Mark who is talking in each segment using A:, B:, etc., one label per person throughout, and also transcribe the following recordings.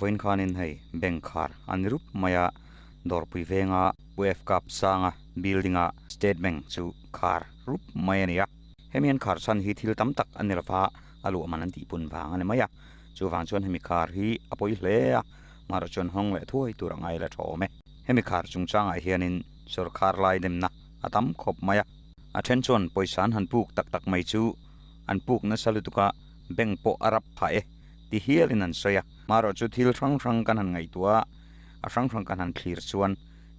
A: Vawiin khanin hei bank khar a ni rup mai a, dawrpui venga Pu F Cup sanga building ah State Bank chu khar rup mai a ni a. Hemi an khar chhan hi thil tam tak a ni lova, a luah man an tih pun vang a ni mai a. Chuvang chuan hemi khar hi a pawi hle a, marawh chuan hawng leh thuai tur a ngai la tha awm e. Hemi khar chungchangah hianin sawrkhar lai demna a tam khawp mai a. A then chuan pawisa an han puk tak tak mai chu an puk nasa lutuk a, bank pawh a rap phah e ti hialin an sawi a. Marawh chu thil hrang hrang kan han ngaihtuah a, a hrang hrang kan han thlir chuan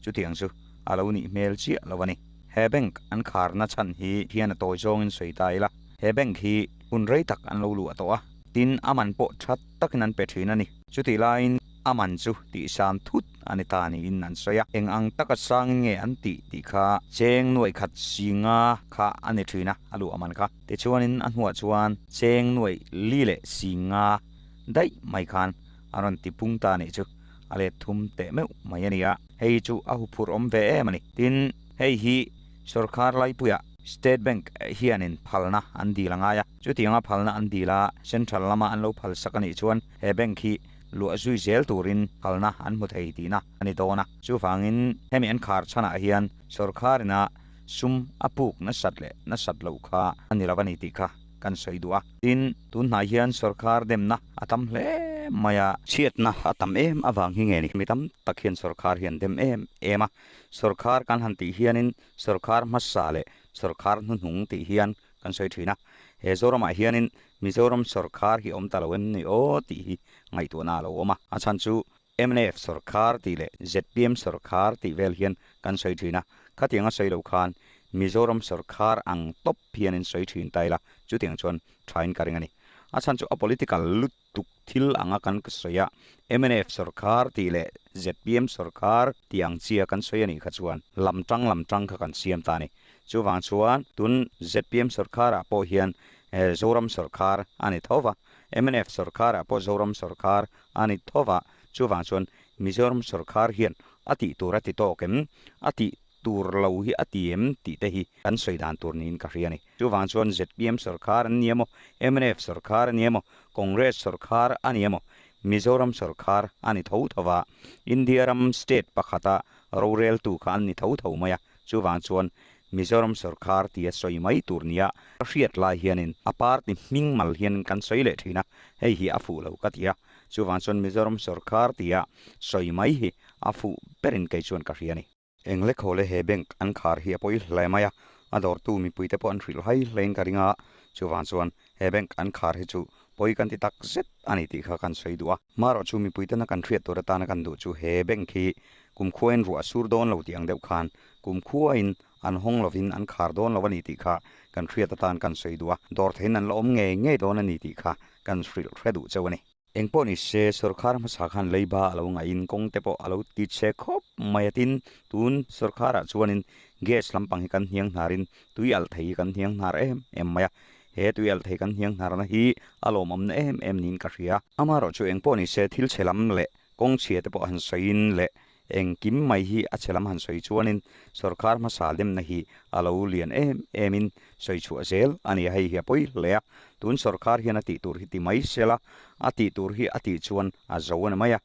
A: chutiang chu a lo nih hmel chiah lo a ni. He bank an kharna chhan hi hian a tawi zawngin sawi ta ila, he bank hi hun rei tak an lo luah tawh a, tin a man pawh tha takin an pe thin a ni. Chutih laiin a man chu tihsam thut a ni ta niin an sawi a, eng ang taka sangin nge an tih tih kha cheng nuaih khat singa kha a ni thin a, a luah man kha. Tichuanin a hnuah chuan cheng nuaih li leh singa daih mai khan a rawn ti pung ta nih chu a let thum teh meuh mai a ni a, hei chu a huphurh awm ve em a ni. Tin, hei hi sawrkar laipuiah State Bank hianin phalna an dil a ngai a, chutianga phalna an dil a, Central lama an lo phalsak a nih chuan he bank hi luah zui zel turin phalna an hmu thei tihna a ni dawn a. Chuvangin hemi an khar chhanah hian sawrkarina sum a puk nasat leh nasat loh kha a ni lo a ni tih kha kan sawi duh a. Tin, tun hnai hian sawrkar demna a tam hle mai a. Chhiatna a tam em avang hi nge ni? Mi tam tak hian sawrkar hi an dem em em a. Sawrkar kan han tih hianin sawrkar hmasa leh sawrkar hnuhnung tih hian kan sawi thin a. He Zoramah hianin Mizoram sawrkar hi awm ta lo em ni aw tih hi ngaihtuahna a lo awm a. A chhan chu mnf sawrkar tih leh zpm sawrkar tih vel hian kan sawi thin a, khatiang a sawi lo khan Mizoram sawrkar ang tawp hian in sawi thin ta ila, chutiang chuan thain ka ring a ni. A chhan chu a political lutuk thil anga kan sawi a, mnf sawrkar tih leh zpm sawrkar tih ang chia kan sawi a nih kha chuan lam tang lam tang kha kan siam ta a ni. Chuvang chuan tun zpm sawrkarah pawh hian Zoram sawrkar a ni tho va, mnf sawrkarah pawh Zoram sawrkar a ni tho va, chuvang chuan Mizoram sawrkar hian a tih tur a ti tawk em, a tih tur lo hi a ti em tih te hi kan sawi dan tur niin ka hria a ni. Chuvang chuan zpm sawrkar an ni emaw, mnf sawrkar a ni emaw, Congress sawrkar a ni emaw, Mizoram sawrkar a ni tho tho va, India ram state pakhata roreltu kha an ni tho tho mai a, chuvang chuan Mizoram sawrkar tia sawi mai tur nia ka hriat lai hianin a party hming mal hian kan sawi leh thin a, hei hi a fuh lo ka ti a, chuvang chuan Mizoram sawrkar tia sawi mai hi a fuh berin kei chuan ka hria a ni. Eng lekhaw leh he bank an khar hi a pawi hle mai a, a dawrtu mipuite pawh an hrilh hai hlein ka ring a, chuvang chuan he bank an khar hi chu pawi kan ti tak zet a ni tih kha kan sawi duh a. Marawh chu mipuitena kan hriat tur atana kan duh chu he bank hi kumkhuain ruah a sur dawn lo tih ang deuh khan Kumkhuain an hawng lovin an khar dawn lo a ni tih kha kan hriat atan kan sawi duh a, dawr theiin an la awm ngei ngei dawn a ni tih kha kan hrilh hre duh cheu a ni. Engpawh ni se, sawrkhar hmasa khan leiba a lo ngaihin kawng te pawh a lo ti che khawp mai a, tin, tun sawrkharah chuanin gas lampang hi kan hniang hnarin tui alh thei hi kan hniang hnar em em mai a, he tui alh thei kan hniang hnarna hi a lawmawmna em em niin ka hria. Amaherawhchu engpawh ni se, thil chhe lam leh kawng chhia te pawh han sawiin leh Engkim mai hi a chhe lam han sawi chuanin sawrkar hmasa lemna hi a lo lian em emin sawi chhuah zel a ni a, hei hi a pawi hle a. Tun sawrkar hian a tih tur hi ti mai sela, a tih tur hi a tih chuan a zo a ni mai a.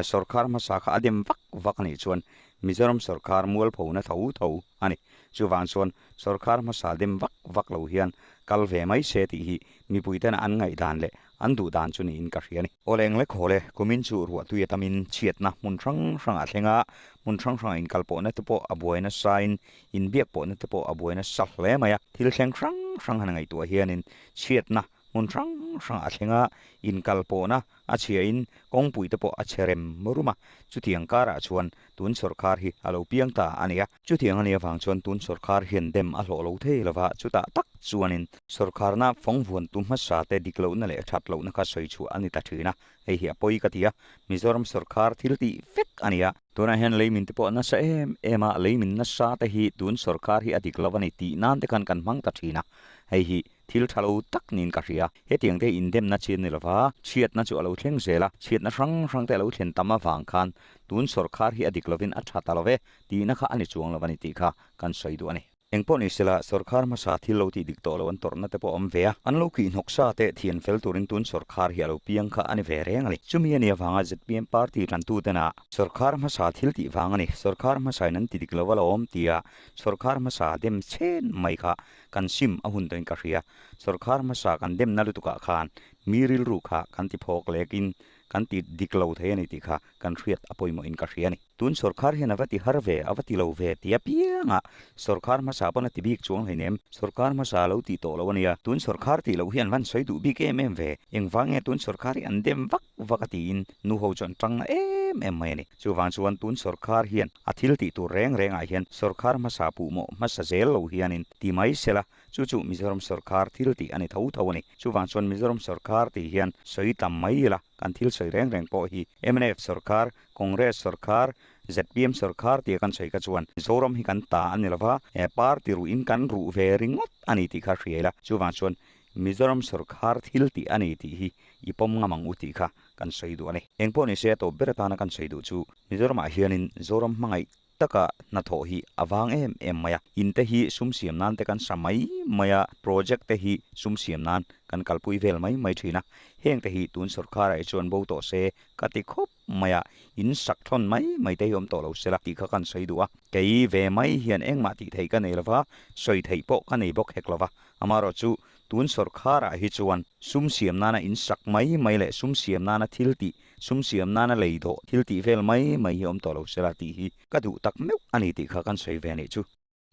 A: Sawrkar hmasa kha a dem vak vak a nih chuan Mizoram sawrkar mualphona tho tho a ni. Chuvang chuan sawrkar hmasa dem vak vak lo hian kal ve mai se tih hi mipuitena an ngaihdan leh an duh dan chu niin ka hria a ni. Awle eng lek haw le, kumin chu ruah tui a tamin chhiatna hmun hrang hrangah a thleng a, hmun hrang hrangah inkal pawhna te pawh a buai nasa in, inbiak pawhna te pawh a buai nasa hle mai a. Thil thleng hrang hrang han ngaihtuah hianin chhiatna hmun hrang hrangah a thleng a, inkal pawhna a chhia in kawngpui te pawh a chhe rem rum a, chutiang karah chuan tun sawrkar hi a lo piang ta a ni a. Chutiang a nih avang chuan tun sawrkar hian dem a hlawh lo thei lova, chutah tak chuanin sawrkarna fawng vuantu hmasa te dik lohna leh that lohna kha sawi chhuah a ni ta thin a, hei hi a pawi ka ti a, Mizoram sawrkar thil tih vek a ni a. Tunah hian leimin te pawh a nasa em em a, leimin nasa te hi tun sawrkar hi a dik lo a ni tih nan te khan kan hmang ta thin a, hei hi Thil tha lo tak niin ka hria. Hetiang te indemna chi a ni lova, chhiatna chu a lo thleng zel a, chhiatna hrang hrang te a lo thlen tam avang khan tun sawrkhar hi a dik lovin a tha ta lo ve tihna kha a ni chuang lo a ni tih kha kan sawi duh a ni. Engpawh ni sela, sawrkhar hmasa thil lo tih dik tawh lo an tawrhna te pawh a awm ve a, an lo kih hnawk sa te thian fel turin tun sawrkhar hi a lo piang kha a ni ve reng a ni. Chumi a nih avanga zpm party tantutena sawrkhar hmasa thil tih vang a ni, sawrkhar hmasain an ti dik lo a lo awm tia sawrkhar hmasa dem chhen mai kha kan sim a hun tawhin ka hria. Sawrkhar hmasa kan demna lutukah khan mi rilru kha kan ti phawk lekin kan ti dik lo thei a ni tih kha kan hriat a pawimawhin ka hria a ni. Tun sawrkhar hian a va ti har ve, a va ti lo ve ti apianga sawrkhar hmasa pawn a ti bik chuang hleinem. Sawrkhar hmasa a lo tih tawh lo a nia. Tun sawrkhar tih loh hi an van sawi duh bik em em ve. Engvang nge tun sawrkhar hi an dem vak vak a tiin nu ho chu an tang na em em mai a ni. Chuvang chuan tun sawrkhar hian a thil tih tur reng rengah hian sawrkhar hmasa puhmawh hmasa zel lo hianin ti mai sela Chu chu Mizoram sawrkhar thil tih a ni tho tho a ni. Chuvang chuan Mizoram sawrkhar tih hian sawi tam mai ila, kan thil sawi reng reng pawh hi mnf sawrkhar, Congress sawrkhar, zpm sawrkhar tia kan sawi kha chuan Zoram hi kan ta a ni lova, he party ruhin kan ruh ve ringawt a ni tih kha hria ila. Chuvang chuan Mizoram sawrkhar thil tih a ni tih hi i pawm ngam ang u tih kha kan sawi duh a ni. Engpawh ni se a tawp ber atana kan sawi duh chu Mizoramah hianin Zoram hmangaih taka hnathawh hi a vang em em mai a, in te hi sum siam nan te kan sa mai mai a, project te hi sum siam nan kan kalpui vel mai mai thin a, heng te hi tun sawrkar ah hi chuan bo tawh se ka ti khawp mai a, in sak thawn mai mai te hi awm tawh lo sela tih kha kan sawi duh a, kei ve mai hian engmah tih theih ka nei lova, sawi theih pawh ka nei bawk hek lova, amaherawh chu tun sawrkar ah hi chuan sum siam nana in sak mai mai leh sum siam nana thil tih Sum siam nana lei dawh thil tih vel mai mai hi awm tawh lo sela tih hi ka duh tak meuh a ni tih kha kan sawi ve a nih chu.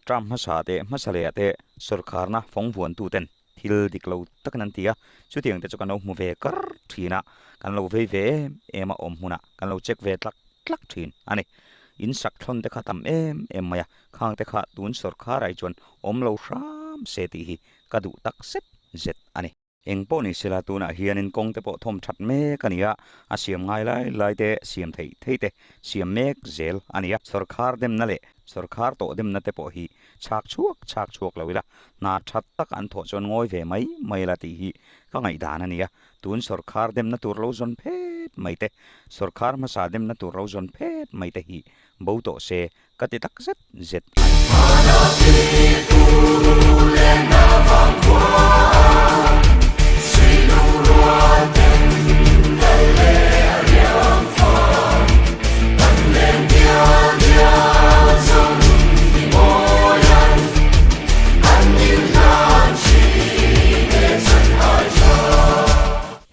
A: Term hmasa te, hmasa leh ah te sawrkharna fawng vuantu ten thil dik lo takin an ti a, chutiang te chu kan lo hmu ve kar thin a, kan lo vei ve em em a awm hmunah kan lo check ve tlak tlak thin a ni. In sak thlawn te kha tam em em mai a, khang te kha tun sawrkharah hi chuan awm lo hram se tih hi ka duh tak zet zet a ni. Eng pawh ni sela tunah hianin kawng te pawh thawm that mek a ni a, a siam ngai lai lai te siam theih theih te siam mek zel a ni a. Sawrkhar demna leh sawrkhar tawh demna te pawh hi chhak chhuak chhak chhuak lo ila, hna that tak an thawh chuan ngawi ve mai mai la tih hi ka ngaihdan a ni a. Tun sawrkhar demna tur lo zawn phet mai te, sawrkhar hmasa demna tur lo zawn phet mai te hi bo tawh se Ka ti tak zet zet a ni.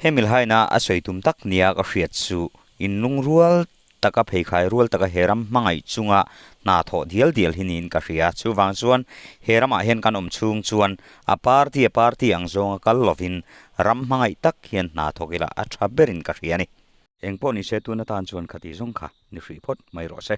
A: He milhaina a sawi tum tak nia ka hriat chu inlungrual taka pheikhai rual taka he ram hmangaih chunga hna thawh dial dial hi niin ka hria. Chuvang chuan he ramah hian kan awm chhung chuan a party a party ang zawnga kal lovin ram hmangaih tak hian hna thawk ila a tha berin ka hria a ni. Engpawh nise tun atan chuan khati zawng kha ni hrih phawt mai rawh se.